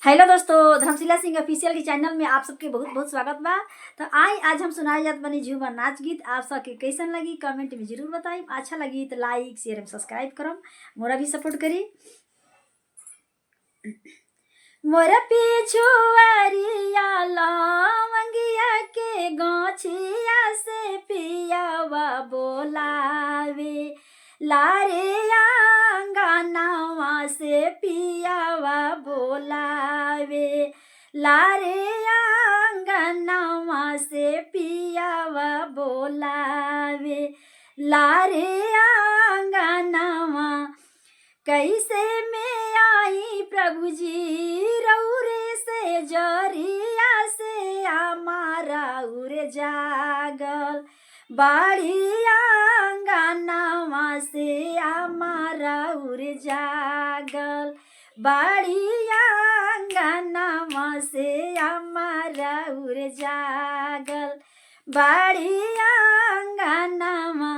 Hello दोस्तों, Dharamshila Singh official के channel में आप सबके बहुत बहुत स्वागत बा। तो आई आज हम सुनाए जात बनी झूमर नाच गीत। आप सबके कैसन लगी कमेंट में जरूर बताई। अच्छा लगी तो लाइक शेयर एवं सब्सक्राइब करम, मोरा भी सपोर्ट करी। मोर पिछुआरिया लवंगिया के गाछिया से पियावा बोलावे, लारे आंगनवा से पियावा बोलावे, लारे आंगनवा से पियावा बोलावे, लारे आंगनवा। कैसे में आई प्रभु जी रौरे से जरिया से हमारा उर जागल, बाड़ी आंगनवा से हमारा उर जागल, बाड़ी आंगनवा से हमारा उर जागल, बाड़ी आंगनवा।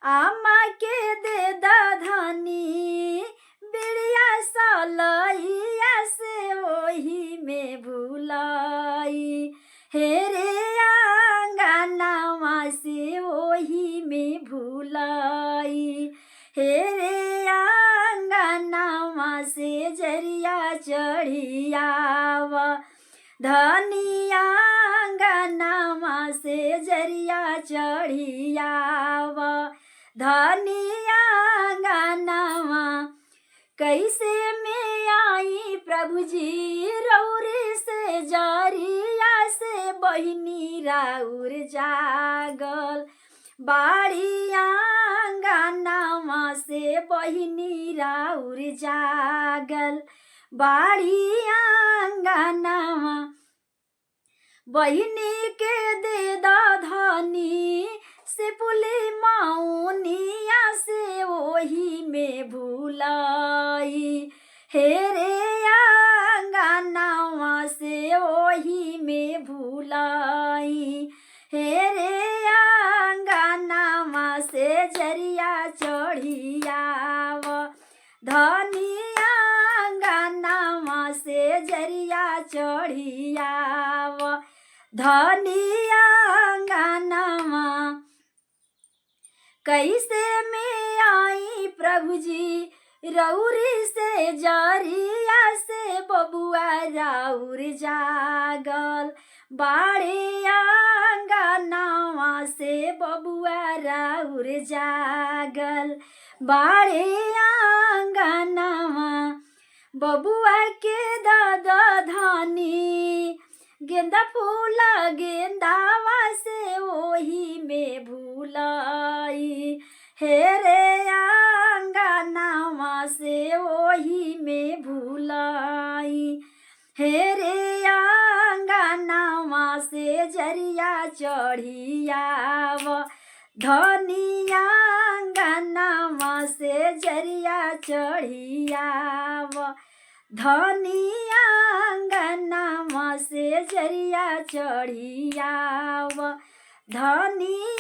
आमा के दे धनी बिड़िया सलैया से ओही में भूलाई, हे रे आंगनवा से ओही में भूलाई, हे रे आंगनवा से जरिया चढ़ियावा, धनिया आंगनवा से जरिया चढ़ियावा, धनिया आंगनवा। कैसे में आई प्रभु जी रौरे से जरिया से बहिनी राउर जागल, बाड़ी आंगनवा से बहिनी राउर जागल, बाड़ी आंगनवा। बहिनी के दे धनी से पुली मौनिया से ओही में भूलाई, हे रे आंगनवा से ओही में भूलाई, हे रे आंगनवा से जरिया चढ़ियाव, धनिया आंगनवा से जरिया चढ़ियाव, धनिया आंगनवा। कैसे में आई प्रभु जी रौरी से जरिया से बबुआ राउर जागल, बाड़े आंगनवा से बबुआ राउर जागल, बाड़े आंगनवा। बबुआ के दादा धानी गेंदा फूल गेंदावा से ओही में भूलाई, हे रे आंगनवा से ओही में भूलाई, हे रे आंगनवा से जरिया चढ़ियाव, धनिया आंगनवा से जरिया चढ़ियाव, धनिया आंगनवा से जरिया चढ़ियाव, धनिया।